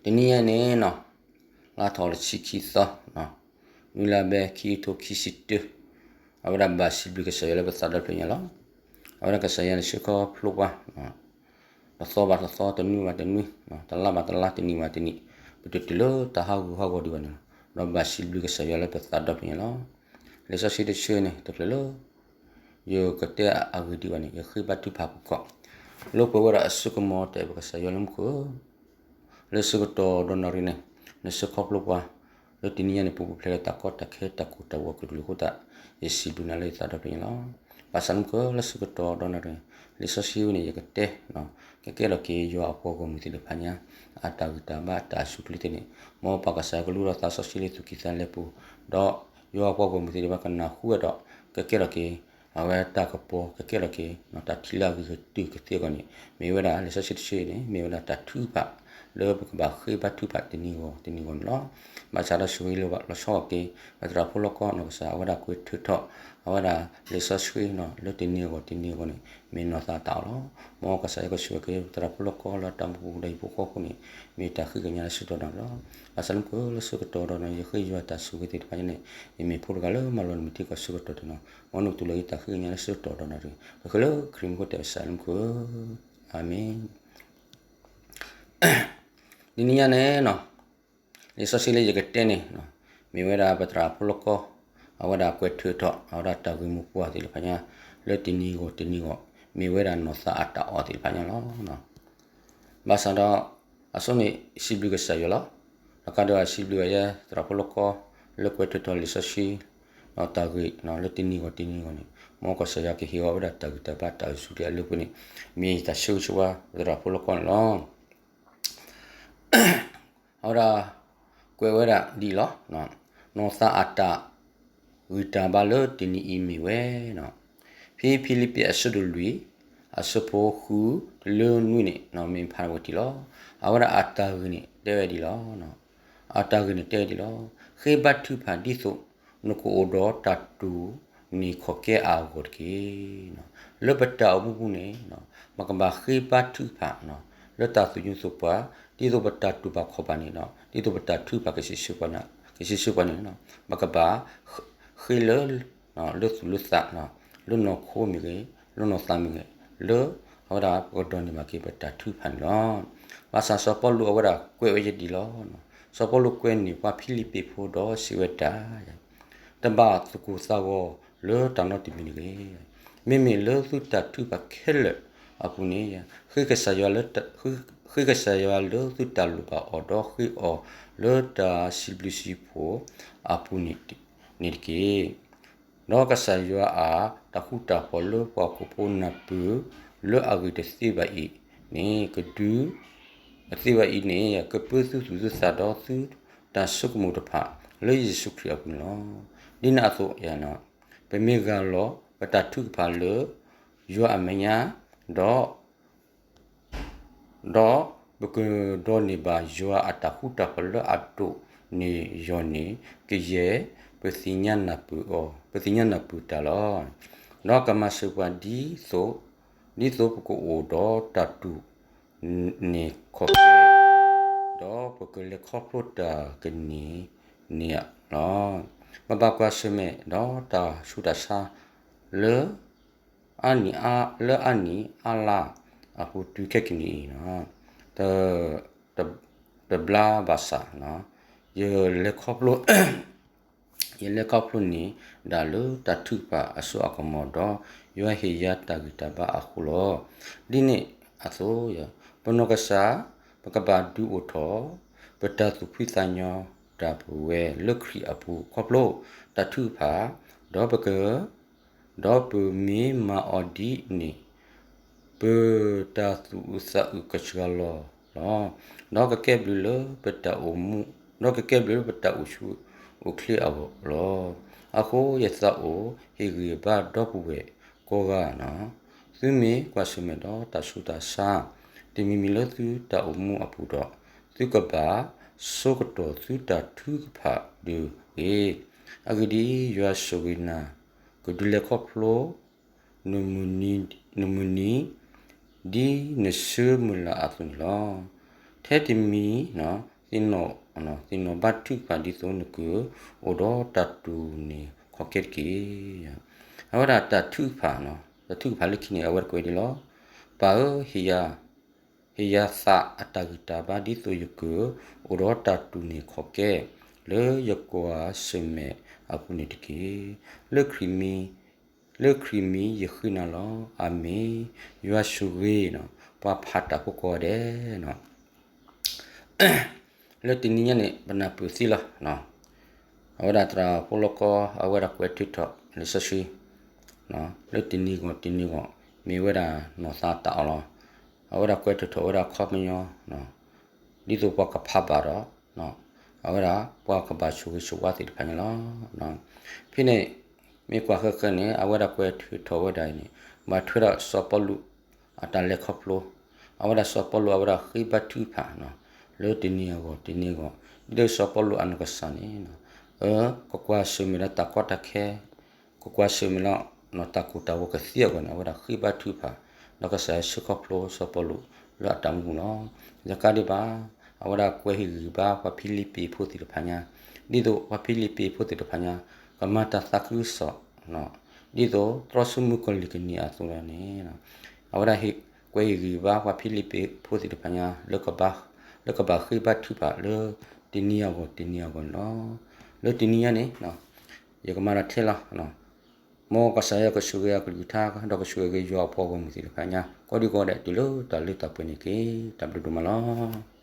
တနံၤညါန့ၣ်နီၤ, လါထီၣ်တဆံခံသီ, နွံလါဘဲ ခံကထိခံဆံတၢ, အဝဲဒၣ်ဘၣ်စံးဘျုးကစၢ်ယွၤလၢပသးဒီဖျၢၣ်ညါလီၤ. အဝဲဒၣ်ကစၢ်ယွၤန့ၣ် ဆှၢခီဖျိပှၤ တသီဘၣ်တသီ, တနွံဘၣ်တနွံ, တလါဘၣ်တလါ, တနံၣ်ဘၣ်တနံၣ်, ပတတုၤလၢတၢ်ဟးဂူာ်ဟးဂီၤဒံးဘၣ်န့ၣ်လီၤ. ဒီးဘၣ်စံးဘျုးကစၢ်ယွၤလၢပသးဒီဖျၢၣ်ညါလီၤ. လံာ်စီဆှံတဆၢန့ၣ် တချုးလၢ ယကတဲအဂ့ၢ်ဒံးဘၣ်န့ၣ် ယဃ့ဘါထုကဖၣ်ပူၤခီၣ်, လိာ်ကွဲဝဲဒၣ်အစိကမီၤ တဲပကစၢ်ယွၤလၢမူခိၣ်ဧၢ, လၢဆၢကတီၢ်ဒီးနၣ်ရံၣ်န့ၣ် နဆှၢခီဖျိပှၤ လၢတနံၤညါန့ၣ် ပူၤပူၤဖျဲးလၢတၢ်ကီတၢ်ခဲတၢ်ကိၢ်တၢ်ဂီၤအကလုာ်ကလုာ်အဃိသတး, ယစံးဘျုးနၤလၢယသးဒီဖျၢၣ်ညါလီၤ. ဘၣ်ဆၣ်လၢမူခိၣ်ဧၢ, လၢဆၢကတီၢ်ဒီးနၣ်ရံၣ်န့ၣ် လံာ်စီဆှံဝဲန့ၣ် ယကတဲ ကကဲထီၣ်က့ၤ ယွၤအပှၤဂီၢ်မုၢ်သ့ၣ်တဖၣ်ညါ အတၢ်ဂံၢ်တၢ်ဘါအတၢ်အစူၢ်က့ၤသ့ၣ်န့ၣ်, မ်ပၢ်ကစၢ်ယွၤကလူဒီးသးစီဆှံလၢသူၣ်ကံၢ်သးလဲပူၤ, ဒီးယွၤအပှၤဂီၢ်မုၢ်သ့ၣ်တဖၣ်ကနၢ်ဟူဝဲဒီး ကကဲထီၣ်က့ၤ အဝဲတၢ်ကပီၤ ကကဲထီၣ်က့ၤ တၢ်ထံၣ်လၢအဂ့ၤကတၢၢ်ကသ့အဂီၢ်န့ၣ် မ့ၢ်ဝဲဒၣ်လံာ်စီဆှံတဆၢန့ၣ် မ့ၢ်ဝဲဒၣ်တၢ်ထုကဖၣ် လၢပကဘၣ်ဃ့ဘါထုကဖၣ်တနံၤဂီၢ်တနံၤဂီၢ်န့ၣ်လီၤ. ဘၣ်ဆၣ်ဒီးဆိၣ်ဂ့ၤလၢလီၤဆီဂီၢ်က့ၤ ပသရၣ်ဖိလီၢ်ကီနီၢ်ကစၢ် အဝဲဒၣ်ကွဲးထုးထီၣ် အဝဲဒၣ်လံာ်စီဆှံလၢတနံၤဂီၢ်တနံၤဂီၢ်န့ၣ် မ့ၢ်နီၢ်သးတၢ်အီၣ်လီၤ. မ်ကစၢ်ယွၤကဆိၣ်ဂ့ၤက့ၤ ပသရၣ်ဖိလီၢ်ကီလၢတၢ်မူပူၤဒီးဟံၣ်ဖိဃီဖိန့ၣ် မ့ၢ်တၢ်ဃ့ကညးလၢဆၢကတီၢ်ဒီးနၣ်ရံၣ်လီၤ. ဘၣ်ဆၣ်လၢမူခိၣ်ဧၢ လၢဆၢကတီၢ်ဒီးနၣ်ရံၣ် ယဃ့ယွၤတၢ်ဆိၣ်ဂ့ၤသ့ၣ်တဖၣ်ညါန့ၣ် ယမ့ၢ်ဖိတဂၤလၢမၤလီၤနံၤမ့ၢ်ထံကီၢ်ဆၢကတီၢ်တနီၤ, မ်နတူၢ်လိာ်ယတၢ်ဃ့ကညးလၢဆၢကတီၢ်ဒီးနၣ်ရံၣ် ပဃ့လၢခရံာ်မူခိၣ်တဲဘၣ်ဆၣ်လၢမူခိၣ်ဧၢ, အၤမ့ၣ်. တနံၤညါန့ၣ်နီၤ လံာ်စီဆှံလၢယကတဲန့ၣ် မ့ၢ်ဝဲဒၣ်ပသရၣ်ဖိလီၢ်ကီ အဝဲဒၣ်ကွဲးထုးထီၣ် အဝဲဒၣ်တၢ်ဂ့ၢ်မိၢ်ပှၢ်သ့ၣ်တဖၣ်ညါ လၢတနံၤဂီၢ်တနံၤဂီၢ် မ့ၢ်ဝဲဒၣ်နီၢ်သးအတၢ်အီၣ်သ့ၣ်တဖၣ်ညါလီၤ. ဘၣ်ဆၣ်ဒီး အဆိန့ၣ်စံးဘျုးကစၢ်ယွၤလီၤ. တကးဒီးစံးဘျုးဘၣ်ယဲသရၣ်ဖိလီၢ်ကီ လၢကွဲးထုးထီၣ်လံာ်စီဆှံ ဒီးတၢ်ဂ့ၢ်လၢတနံၤဂီၢ်တနံၤဂီၢ်န့ၣ် မ်ကစၢ်ယွၤကဟ့ၣ်ဂီၤဝဲဒၣ်တၢ်ဂံၢ်တၢ်ဘါတၢ်အုၣ်ဆူၣ်အလၢပှဲၤန့ၣ် မ့ၢ်တၢ်ဆၢဂ့ၤဆၢဝါသရၣ်ဖိလီၢ်ကီန့ၣ်လီၤ. အဝဲဒၣ်ကွဲးဝဲဒၣ်ဒ်အံၤလီၤ. နီၢ်သးအတၢ်ဂံၢ်တၢ်ဘါလၢတနံၤအံၤမ့ၢ်ဝဲ ဖဲဖံလံးပံးအဆၢဒိၣ်လွံၢ် အဆၢဖိဃုတုၤလၢနွံန့ၣ် မ့ၢ်ဖးဝဲဒ်အံၤလီၤ. အဝဲဒၣ်အတၢ်ဂ့ၢ်န့ၣ်တဲဝဲဒ်အံၤလီၤ. အတၢ်ဂ့ၢ်န့ၣ်တဲဝဲဒ်အံၤလီၤ. ဃ့ဘါထုကဖၣ်ဒ်သိး နကအိၣ်ဒီးတၢ်တိၢ်န့ၢ်ခီၣ်ကဲအဂီၢ်တက့ၢ်. လၢပတၢ်အိၣ်မူပူၤန့ၣ် ပကဘၣ်ဃ့ဘါထုကဖၣ် လၢတၢ်သူၣ်ညူသူၣ်ပှၤ ဒ်သိးပတၢ်တူၢ်ဘၣ်ခီၣ်ဘၣ်န့ၣ် ဒ်သိးပတၢ်ထုကဖၣ်ကဆံးဆၢပှၤန့ၣ် ကဆံးဆၢပှၤန့ၣ် ပကဘၣ်ဃ့လၢ လၢသူၣ်လၢသး လၢနီၢ်ခိမ့ၢ်ဂ့ၤ လၢနီၢ်သးမ့ၢ်ဂ့ၤ လၢအဝဲဒၣ်ပကဒိးန့ၢ်ဘၣ်က့ၤပတၢ်ထုကဖၣ်န့ၣ်လီၤ. ဘၣ်ဆၣ်စီၤပီလူးအဝဲဒၣ်ကွဲးဝဲယဲဒ်အံၤလီၤ. စီၤပီလူးကွဲးန့ၢ်ပှၤဖံလံးပံးဖိဒီးစံးဝဲဒၣ် တဘၣ်သကိးသးဂီၤလၢတၢ်နီတမံၤတဂ့ၤ. မ့မ့ၢ်လၢသုတၢ်ထုကဖၣ်ခဲလၢာ်အပူၤန့ၣ် ဃ့ကစၢ်ယွၤလၢ ဃ့ကစၢ်ယွၤလၢသုတၢ်လိၣ်ဘၣ်အီၤဒီးဃ့အီၤလၢတၢ်စံးဘျုးစံးဖှိၣ်အပူၤန့ၣ်တက့ၢ်. ဒီးကစၢ်ယွၤအတၢ်ဃူတၢ်ဖိးလၢပှၤဟီၣ်ခိၣ်ဖိနၢ်ပၢၢ်လၢအဂ့ၤတသ့ဘၣ်အံၤန့ၣ် ကဒုး တသ့ဘၣ်အံၤန့ၣ် ကပၢသုသူၣ်သုသးဒီးသုတၢ်ဆိကမိၣ်တဖၣ် လၢယ့ၣ်ၡူးခရံာ်အပူၤန့ၣ်လီၤ. ဒ်န့ၣ်အသိး ပမ့ၢ်ဂၢ်လီၤပတၢ်ထုကဖၣ်လၢ ယွၤအမဲာ်ညါ ဒီး ဒီးပကဒိးန့ၢ်ဘၣ်ယွၤအတၢ်ဃူတၢ်ဖိးလၢအဒိၣ်န့ၢ်ယိာ်န့ၢ်ကယဲၢ် ပသ့ၣ်ညါနၢ်ပၢၢ်အီၤ, ပသ့ၣ်ညါနၢ်ပၢၢ်တၢ်လီၤ. ဒီးကမၤစၢၤပှၤဒ်သိး ဒ်သိးပကအိၣ်ဒီးတၢ်တူၢ်န့ၢ်ခီၣ်ကဲ ဒီးပကလဲၤခီဖျိတၢ်ကန့ၢ်န့ၣ်လီၤ. ပဘၣ်ကွၢ်ဆၢၣ်မဲာ်ဒီးတၢ်ဆူးတၢ်ဆါလၢ အါနံၣ်အါ လၢအါနံၣ်အါလါအပူၤတုၤခဲကနံၣ်အံၤ တ တ တဘျါဘၣ်ဆၣ် ယလဲၤခီဖျိ ယလဲၤခီဖျိန့ၢ်ဒၣ်လၢတၢ်ထုကဖၣ်အစိအကမီၤဒီး ယွၤဟ့ၣ်ယၤတၢ်ဂံၢ်တၢ်ဘါအဃိလီၤ. ဒ်န့ၣ်အသိး ပနီၢ်ကစၢ် ပကဘၣ်ဒုးအိၣ်ထီၣ် ပတၢ်သူၣ်ဖှံသးညီတၢ်ပဝဲလၢခရံာ်အပူၤ ခီဖျိတၢ်ထုကဖၣ် ဒီးပက ဒီးပမ့ၢ်မၤအီၤဒ်န့ၣ် ပတၢ်သူၣ်အုးသးအုးကစှၤလီၤလီၤ. ဒီးကကဲဘျုးလၢပတၢ်အိၣ်မူ ဒီးကကဲဘျုးလၢပတၢ်အိၣ်ဆူၣ်အိၣ်ချ့အဂီၢ်လီၤ. အဃိယသးအိၣ်ဟ့ၣ်ဂံၢ်ဘါဒီပုၢ်ဝဲၢ်ကိးဂၤန့ၣ် သုမ့ၢ်ကွၢ်ဆၢၣ်မဲာ်ဒီးတၢ်ဆူးတၢ်ဆါ တမံၤမံၤလၢသုတၢ်အိၣ်မူအပူၤဒီး သုကဘၣ်ဆိကတီၢ်သုတၢ်ထုကဖၣ်တဂ့ၤ. အဂ့ၢ်ဒ်အံၤ, ယွၤဆိၣ်ဂ့ၤနၤ ကဒုးလဲၤခီဖျိ နမုၢ်နံၤ ဒ်နဆၢမုၢ်လၢ်အသိးန့ၣ်လီၤ. ထဲတမံၤန့ၣ် သ့ၣ်နီၣ်, သ့ၣ်နီၣ်ဘါထုကဖၣ်ဒ်သိးနကအိၣ်ဒီးတၢ်တိၢ်န့ၢ်ခီၣ်ကဲတက့ၢ်. အဝဲဒၣ်တၢ်ထုကဖၣ်, တၢ်ထုကဖၣ်လၢခံန့ၣ် အဝဲတကွဲးဒ်လီၤ. ပၢ်ဧၢ, ဟ့ၣ်ယၤသးအတၢ်ဂံၢ်တၢ်ဘါ ဒ်သိးယကအိၣ်ဒီးတၢ်တိၢ်န့ၢ်ခီၣ်ကဲ လၢယကွၢ်ဆၢၣ်မဲာ်အပူၤန့ၣ်တက့ၢ်. လၢခရံာ်မံၤ, လၢခရံာ်မံၤယဃ့နၤလီၤ. အၤမ့ၣ်. ယွၤဆိၣ်ဂ့ၤ ပှၤဖးတၢ်ဖိကိးဂၤဒဲး လၢတနံၤညါန့ၣ် ပနၢ်ပၢၢ်သ့လီၤ. အဝဲဒၣ်သရၣ်ဖိလီၢ်ကီ အဝဲဒၣ်ကွဲးထုးထီၣ်လံာ်စီဆှံ လၢတနံၤဂီၢ်တနံၤဂီၢ် မ့ၢ်ဝဲဒၣ်နီၢ်သးတၢ်အီၣ်လီၤ. အဝဲဒၣ်ကွဲးထုးထီၣ်ဝဲဒၣ်အခီပညီ ဒ်သိးပှၤကဖးဘၣ်ဒီး အဝဲဒၣ်ပှၤကဘၣ်ဆိၣ်ဂ့ၤဆိၣ်ဝါသ့ၣ်တဖၣ်န့ၣ်လီၤ. ဖဲန့ၣ် မ့ၢ်ကွၢ်ဃၢၤဃၢၤန့ၣ် အဝဲဒၣ်ကွဲးထုးထီၣ်ဝဲဒၣ်အံၤန့ၣ် ဘၣ်ထွဲဒီးစီၤပီလူး အတၢ်လဲၤခီဖျိ, အဝဲဒၣ်စီၤပီလူး အဝဲဒၣ်ဃ့ဘါထုကဖၣ် လၢတနံၤအဂီၢ်တနံၤအဂီၢ်, ဒ်သိးစီၤပီလူးအနီၢ်ကစၢ်န့ၣ် ကကွၢ်ဆၢၣ်မဲာ်ဒီးတၢ်ကီတၢ်ခဲ, ကကွၢ်ဆၢၣ်မဲာ်လီၤ တၢ်ကိၢ်တၢ်ဂီၤကသ့အဂီၢ်န့ၣ် အဝဲဒၣ်ဃ့ဘါထုကဖၣ် ဒီးကစၢ်ယွၤဆှၢခီဖျိစီၤပီလူးလၢအတၢ်မူပူၤလီၤ. ယကါဒံးဘၣ် အဝဲဒၣ်ကွဲးဟ့ၣ်ဂံၢ်ဘါပှၤဖံလံးပံးဖိသ့ၣ်တဖၣ်ညါ, ဒ်သိးပှၤဖံလံးပံးဖိသ့ၣ်တဖၣ်ညါ ကမၤတၢ်သးခုကစီၣ် ဒ်သိးတြီဆူမုၣ်ကီၤလံၢ်ကန့ၢ်အသိးန့ၣ် အဝဲဒၣ်ကွဲးဟ့ၣ်ဂံၢ်ဘါပှၤဖံလံးပံးဖိသ့ၣ်တဖၣ်ညါ လၢကဘၣ်ဃ့ဘါထုကဖၣ်လၢတနံၤအဂီၢ်တနံၤအဂီၢ်န့ၣ်လီၤ. လၢတနံၤညါန့ၣ် ယကမၤတၢ်ထဲလီၤ. မ်ကစၢ်ယွၤကဆိၣ်ဂ့ၤအကလုၢ်ကထါ ဒီးကဆိၣ်ဂ့ၤက့ၤယွၤအပှၤဂီၢ်မုၢ်သ့ၣ်တဖၣ်ညါ ကိးဒံကိးဒဲးတုၤလၢတၢ်လၢတၢ်ပှဲၤန့ၣ်တက့ၢ်. တၢ်ဘျုးဒိၣ်မးလီၤ.